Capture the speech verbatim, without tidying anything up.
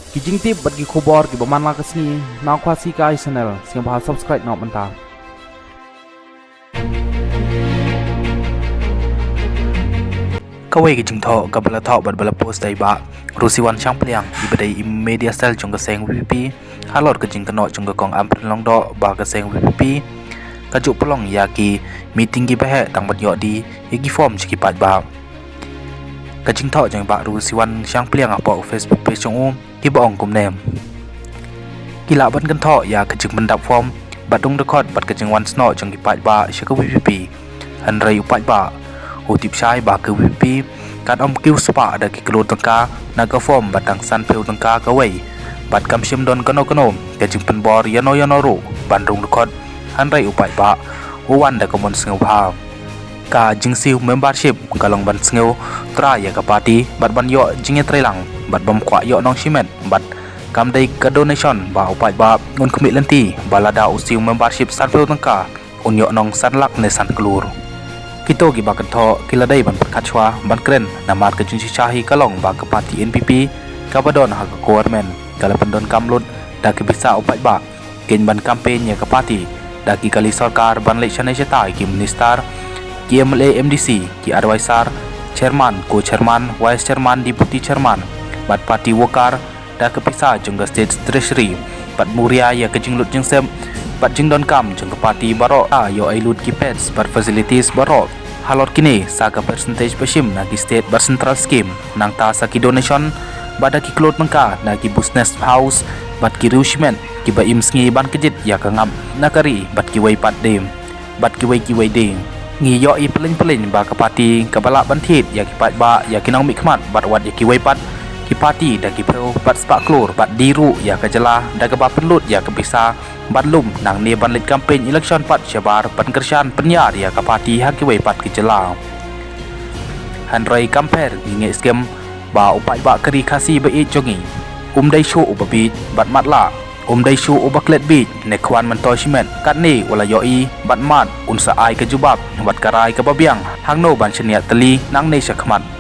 Ki jingtip bad ki khubor kiba man la ka sngi na Khasi Kai Channel, sngewbha subscribe noh mynta. Kawei ka jingthoh kaba la thoh bad ba la post da i Bah Rusiwan Shangpliang, iba dei i media cell jong ka seng VPP, halor ka jingkynnoh jong ka Kong Ampareen Lyngdoh ba ka seng VPP ka ju pynlong ïa ki meeting kiba heh tang ban ïoh die ïa ki form sha ki paidbah. Ka jingthoh jong i Bah Rusiwan Shangpliang hapoh Facebook page jong u kiba ong kumne: Ki lah ban kynthoh ïa ka jingpyndap form bad rung dkhot bad ka jingwan snoh jong ki paidbah sha ka VPP. Hynrei u paidbah u tip shai ba ka VPP kan ym kiew spah da ki klur tyngka na ka form, bad tang sanphew tyngka kawei, bad kam shym don kano kano ka jingpynbor ïano ïano ruh ban rung dkhot. Hynrei u paidbah u wan da ka mon sngewbha. Ka jingsiew membership ka long ban sngew trai ïa ka party bad ban ïoh jingïatreilang bad bym kwah ïoh nongshimet, bad kam dei ka donation ba u paidbah un khmih lynti ba lada u siew membership sanphew tyngka un ïoh nong san lak ne san klur. Kito kiba kynthoh ki la dei ban pyrkhat shuwa ban kren, namar ka jingshisha hi ka long ba ka party NPP kaba don ha ka government ka la pyndonkam lut da ka pisa u paidbah keiñ ban campaign ïa ka party, da ki kali sorkar ban leit shane shatai ki minister, ki MLA, MDC, ki advisor, chairman, co-chairman, vice chairman, deputy chairman, bad party worker, da ka pisa jong ka state treasury, bad muria ïa ka jinglut jingsep bad jingdonkam jong ka party baroh, da ïoh ai lut ki pads bad facilities baroh. Halor kine sa ka percentage ba shim na ki state bad central scheme, nangta sa ki donation bad da ki klur tyngka na ki business house bad ki riew shimet kiba im sngi ban kjit ïa ka ngap na ka ri bad kiwei pat de, bad kiwei kiwei de. Ngi ïohi pyllein pyllein ba ka party kaba lah ban thied ïa ki paidbah, ïa ki nongmihkhmat, bad wat ïa kiwei pat ki party da ki phew bad spah klur bad die ruh ïa ka jylla da kaba pynlut ïa ka pisa bad lum nangne ban leit campaign election pat shabar ban kyrshan pynïar ïa ka party ha kiwei pat ki jylla. Hynrei kam pher ngi ngeit skhem ba u paidbah ka ri Khasi ba ïeit jong ngi um dei shuh uba bieit bad matlah, um dei shuh uba klet bieit ne khwan myntoi shimet. Katne u la ïohi bad mad un sa ai ka jubab bad ka rai kaba biang hangno ban shaniah tylli nangne shakhmat.